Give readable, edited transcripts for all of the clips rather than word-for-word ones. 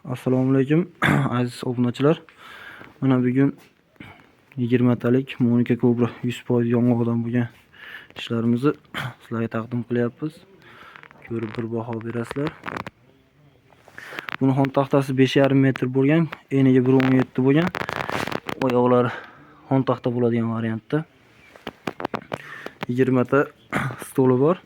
Assalomu alaykum aziz obunachilar. Mana bugun 20 talik Monika Cobra 100% yong'oqdan bo'lgan ishlarimizni sizlarga taqdim qilyapmiz. Ko'rib bir baho berasizlar. Buni xon taxtasi 5,5 metr bo'lgan, eniga 1,17 bo'lgan. Oyoqlari xon taxta bo'ladigan variantda. 20 ta stoli bor.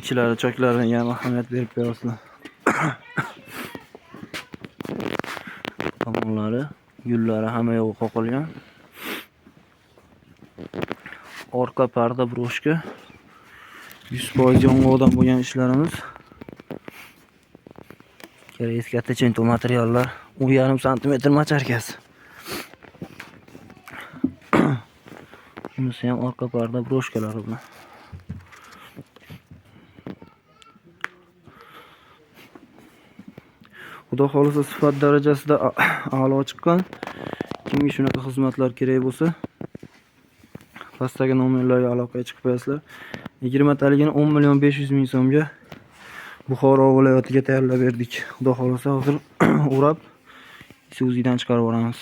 İçilari choklariga ham ahamiyat berib qo'yasizlar. Tomonlari, gullari hamma yog'i qoqilgan. Orqa parda broshka. 100% yong'oqdan bo'lgan ishlarimiz. Kerak katta chento materiallar, 10,5 santimetr macharkasi. Bunisi ham orqa parda broshkalari bilan. Xudo xohlasa sifat darajasida a'lo chiqqan. Kimga shunaqa xizmatlar kerak bo'lsa, pastdagi nomerlarga aloqaga chiqib qo'yasizlar. 20 taligini 10 million 500 ming so'mga Buxoro viloyatiga tayyorlab berdik. Xudo xohlasa hozir o'rab Isuzu'dan chiqarib yuboramiz.